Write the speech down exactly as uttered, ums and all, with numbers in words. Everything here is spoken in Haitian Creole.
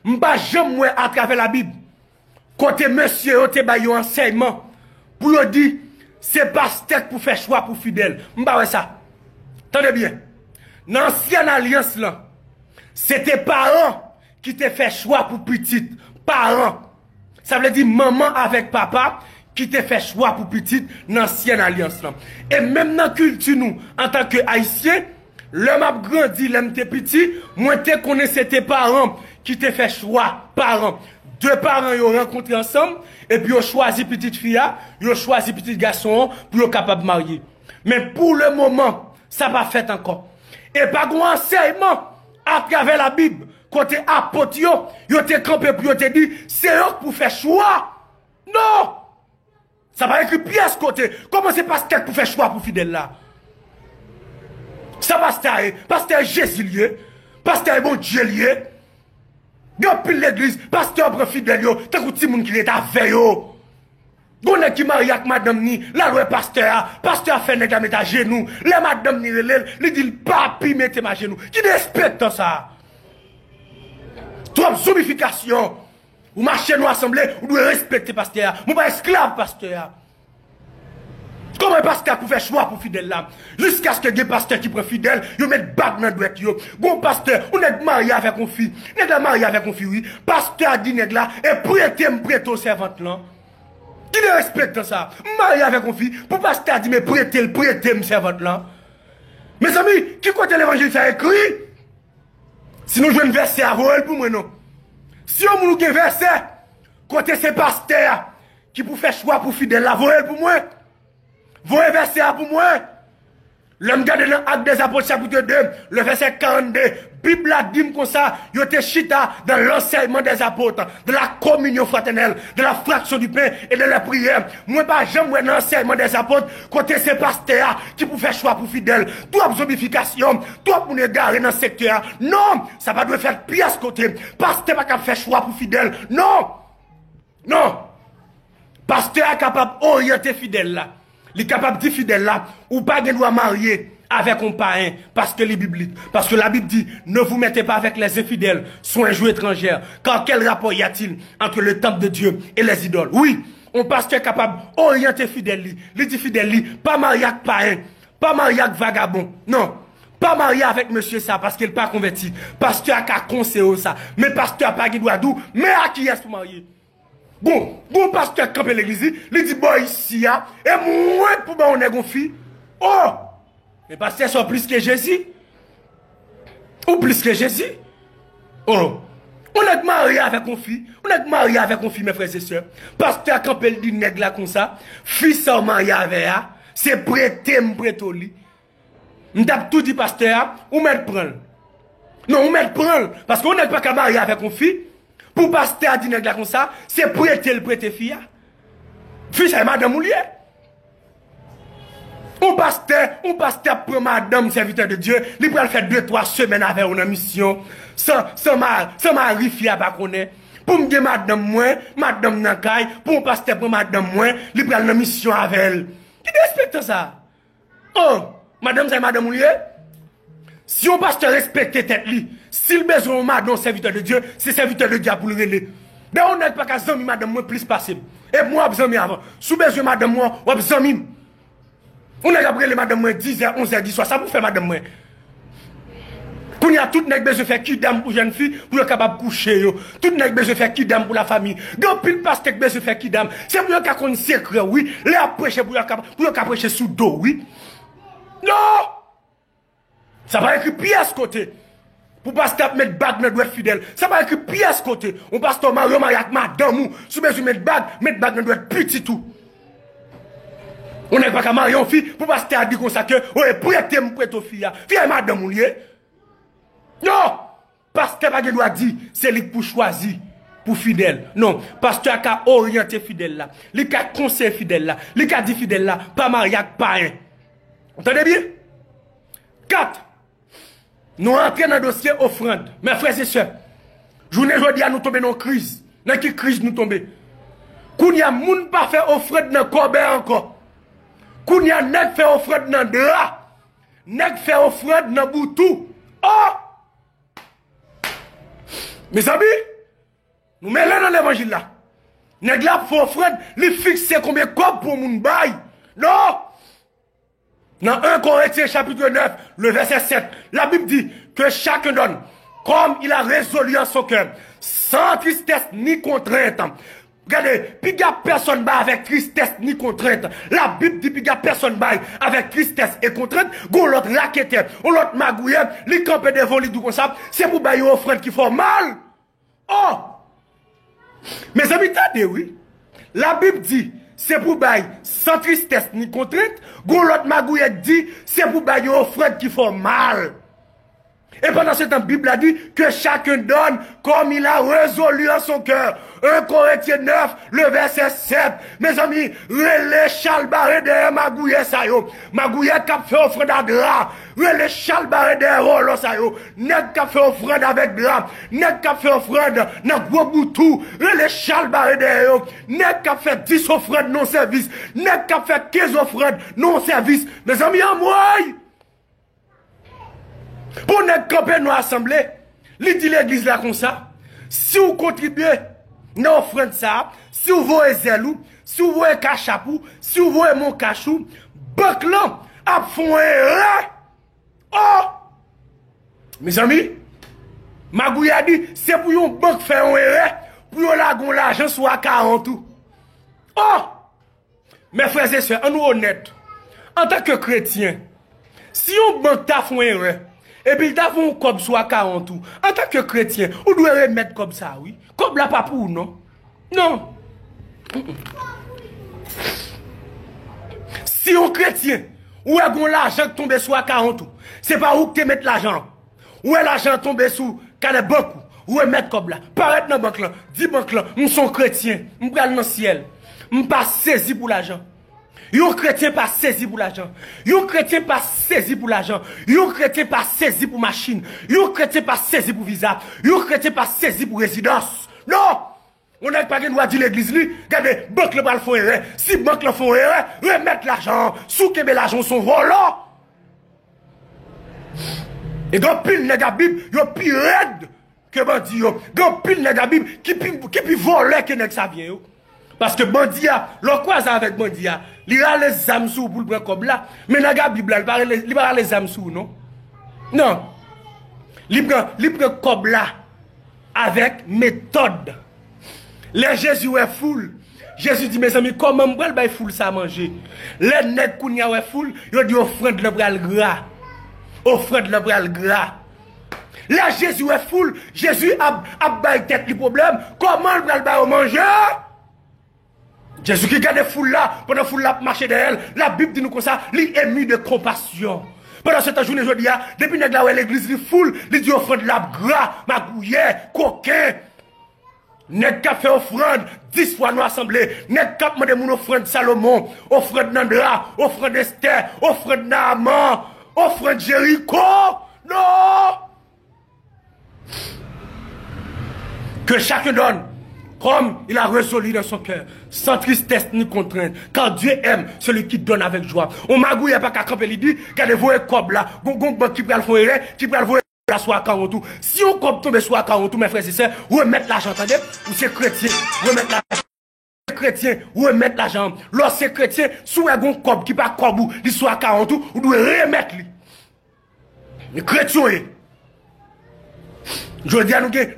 M pa janm wè atravè Labib kote mesye yo te bay yon ansèyman pou yo di se pastè k pou fè chwa pou fidèl. M pa wè sa. Tande byen. Nan ansyen alyans lan, se te paran ki te fè chwa pou pitit. Paran. Sa vle di manman avèk papa ki te fè chwa pou pitit nan ansyen alyans lan. E menm nan kilti nou, antanke Ayisyen, lè m ap grandi, lè m te piti, mwen te konnen se te paran ki te fè chwa, paran. De paran yo rankontre ansanm, epi yo chwazi pitit fi a, yo chwazi pitit gason an pou yo kapab marye. Men pou le moman, sa pa fèt ankò. E pa gon ansèyman atravè Labib kote apot yo, yo te kanpe pou yo te di, se yo k pou fè chwa. Non! Sa pa ekri pyès kote. Kòman se pastè k pou fè chwa pou fidèl la? Sa pastè a ye? Pastè a Jezi l ye? Pastè a Bondye l ye? Gen anpil legliz, pastè yo pran fidèl yo tankou timoun ki ret avè yo. Gon nèg ki marye ak madanm ni, l al wè pastè a, pastè a fè nèg la met ajenou. Lè madanm ni rele l, li di l, papi, mete m ajenou. Ki derespektan sa a? Twòp zonbifikasyon. Ou mache nou asanble, ou dwe respekte pastè a. Mwen pa esklav pastè a. Kòman pastè a pou fè chwa pou fidèl la? Jiskaske gen pastè ki pran fidèl, yo met bag nan dwèt yo. Gon pastè, ou nèg marye avèk yon fi. Nèg la marye avèk yon fi, wi. Pastè a di nèg la, e prete m prete w sèvant lan. Ki derespektan sa? M marye avèk yon fi, pou pastè a di, men prete l prete m sèvant lan. Mezanmi, ki kote levanjil sa ekri? Si nou jwenn vèsè a, voye l pou mwen non. Si yon moun ou gen vèsè, kote se pastè a ki pou fè chwa pou fidèl la, voye l pou mwen. Voye vèsè a pou mwen. Lè m gade nan Actes des Apôtres chapitre deux, le verset quarante-deux, Bib la di m konsa, yo te chita dans l'enseignement des apôtres, dans la communion fraternelle, dans la fraction du pain et dans les prières. Mwen pa janm wè nan ansèyman dèzapot kote se pastè a ki pou fè chwa pou fidèl. Twòp zonbifikasyon, twòp moun egare nan sektè a. Non, sa pa dwe fèt pyès kote. Pastè pa ka fè chwa pou fidèl. Non! Non! Pastè a kapab oryante fidèl la. Li kapab di fidèl la, ou pa gen dwa marye avèk yon payen, paske li biblik. Paske Labib di, ne vous mettez pas avec les infidèles, sont un joug étranger, car quel rapport y a-t-il entre le temple de Dieu et les idoles? Wi, yon pastè kapab oryante fidèl li. Li di fidèl li, pa marye ak payen, pa marye ak vagabon. Non, pa marye avèk mesye sa, paske l pa konvèti. Pastè a ka konseye w sa. Men pastè a pa gen dwa di w, men a kiyès pou marye. Gon, gon pastè k kanpe legliz li, li di bò isi a, e mwen k pou ba yon nèg yon fi. Oh! Men pastè sa w plis ke Jezi. Ou plis ke Jezi. Oh! Yon nèg marye avèk yon fi, yon nèg marye avèk yon fi, mes frères et sœurs. Pastè a kanpe l di nèg la konsa, fi sa w marye avè a, se prete m prete w li. M t ap tou di pastè a, ou mèt pran l. Non, ou mèt pran l. Paske yon nèg pa ka marye avèk yon fi, pou pastè a di nèg la konsa, se prete l prete fi a. Fi sa e madanm ou l ye. Yon pastè, yon pastè ap pran madanm sèvitè de Dye, li pral fè de twa semèn avè w nan misyon, san, san ma-, san mari fi a pa konnen. Pou m gen madanm mwen, madanm nan kay, pou yon pastè pran madanm mwen, li pral nan misyon avè l. Ki derespektan sa? Oh, madanm sa e madanm ou l ye? Si yon pastè respekte tèt li, si l bezwen yon madanm, yon sèvitè de Dye, se sèvitè de Dye a pou l rele. Dayè, yon nèg pa ka zanmi madanm mwen plis pase m. E mwen w ap zanmi avan. Si w bezwen madanm mwen, w ap zanmi m. Yon nèg ap rele madanm mwen dizè, onzè di swa. Sa pou fè madanm mwen? Kounye a, tout nèg bezwen fè kidam pou jèn fi, pou yo kapab kouche yo. Tout nèg bezwen fè kidam pou lafanmi. Gen anpil pastè k bezwen fè kidam. Se pou yo ka konn sekrè w, wi. Lè y ap preche, pou yo ka, pou yo ka preche sou do w, wi. Non! Sa pa ekri pyès kote. Pou pastè ap met bag nan dwèt fidèl. Sa pa ekri pyès kote. Yon pastè marye, marye ak madanm ou. Si w bezwen met bag, met bag nan dwèt pitit ou. Yon nèg pa ka marye yon fi, pou pastè a di konsa ke, o, e prete m prete w fi a. Fi a e madanm ou l ye. Non! Pastè pa gen dwa di, se li k pou chwazi pou fidèl. Non, pastè a ka oryante fidèl la. Li ka konseye fidèl la. Li ka di fidèl la, pa marye ak payen. Ou tande byen? Kat, nou rantre nan dosye ofrann. Mes frères et sœurs, jounen jodi a nou tonbe nan yon kriz. Nan ki kriz nou tonbe? Kounye a, moun pa fè ofrann nan kòbèy ankò. Kounye a, nèg fè ofrann nan dra. Nèg fè ofrann nan boutou. Oh! Mezanmi, Nou mele nan levanjil la. Nèg la ap fè ofrann, li fikse konbyen kòb pou moun bay. Non! Nan en Korentyen chapit nèf, le vèsè sèt, Labib di, que chacun donne comme il a résolu en son cœur, sans tristesse ni contrainte. Gade, piga pèsonn bay avèk tristès ni kontrent. Labib di piga pèsonn bay avèk tristès e kontrent. Gon lòt raketè, yon lòt magouyè, li kanpe devan w, li di w konsa, se pou bay yon ofrann ki fè w mal. Oh! Mezanmi, tande wi. Labib di, se pou bay san tristès ni kontrent. Gon lòt magouyè k di, se pou bay yon ofrann ki fè w mal. E pandan se tan, Bib la di, que chacun donne comme il a résolu en son cœur. En Korentyen nèf, le vèsè sèt. Mezanmi, rele chalbare dèyè magouyè sa yo. Magouyè k ap fè ofrann a dra. Rele chalbare dèyè vòlò sa yo. Nèg k ap fè ofrann avèk dra. Nèg k ap fè ofrann nan gwo boutou. Rele chalbare dèyè yo. Nèg k ap fè dis ofrann nan sèvis. Nèg k ap fè kenz ofrann nan sèvis. Mezanmi, anmwey! Pou nèg kanpe nan asanble, li di legliz la konsa, si w kontribye nan ofrann sa a, si w voye zèl ou, si w voye kachap ou, si w voye monkach ou, bank lan ap fè yon erè. Oh! Mezanmi, magouyè di, se pou yon bank fè yon erè, pou yo lage yon lajan sou akawont ou. Oh! Mè frè e sè, ann nou onèt. Antanke kretyen, si yon bank ta fè yon erè, epi l ta fè yon kòb sou akawont ou, antanke kretyen, ou dwe remèt kòb sa a, wi. Kòb la pa pou ou, non. Non. Mm-mm. Si yon kretyen, ou wè gon lajan k tonbe sou akawont ou, se pa ou k te met lajan an. Ou wè lajan an tonbe sou kanè bank ou, remèt kòb la. Parèt nan bank lan, di bank lan, m se yon kretyen, m pral nan syèl. M pa sezi pou lajan. Yon kretyen pa sezi pou lajan. Yon kretyen pa sezi pou lajan. Yon kretyen pa sezi pou machin. Yon kretyen pa sezi pou viza. Yon kretyen pa sezi pou rezidans. Non! Yon nèg pa gen dwa di legliz li, gade, bank lan pral fè yon erè. Si bank lan fè yon erè, remèt lajan an. Si w kenbe lajan w, se yon vòlò. E gen anpil nèg a Bib, yo pi rèd ke bandi yo. Gen anpil nèg a Bib ki pi, ki pi vòlè ke nèg Savyen yo. Paske bandi a, lè w kwaze avèk bandi a, li rale zam sou ou pou l pran kòb la. Men nèg a Bib la, li pa rale, li pa rale zam sou ou, non. Non. Li pran, li pran kòb la avèk metòd. Lè Jezi wè foul, Jezi di, mezanmi, kòman m pral bay foul sa manje? Lè nèg kounye a wè foul, yo di ofrann lan pral gra. Ofrann lan pral gra. Lè Jezi wè foul, Jezi ap, ap bay tèt li pwoblèm. Kòman l pral ba yo manje? Jezi ki gade foul la, pandan foul la ap mache dèyè l, Labib di nou konsa, li emu de konpasyon. Pandan se tan, jounen jodi a, depi nèg la wè legliz li foul, li di ofrann la ap gra, magouyè, koken. Nèg k ap fè ofrann dis fwa nan asanble, nèg k ap mande moun ofrann Salomon, ofrann nan dra, ofrann Estè, ofrann Naaman, ofrann Jeriko. Non! Que chacun donne comme il a résolu dans son cœur, sans tristesse ni contrainte, car Dieu aime celui qui donne avec joie. On magouyè pa ka kanpe, li di, gade, voye kòb la, gon, gon bank ki pral fè yon erè, ki pral voye la sou akawont ou. Si yon kòb tonbe sou akawont ou, mè frè e sè, remèt lajan, tande? Ou se kretyen, remèt lajan. Kretyen, remèt lajan. Lè w se kretyen, si w wè gon kòb ki pa kòb ou, li sou akawont ou, ou dwe remèt li. Men kretyen w ye. Jodi a nou gen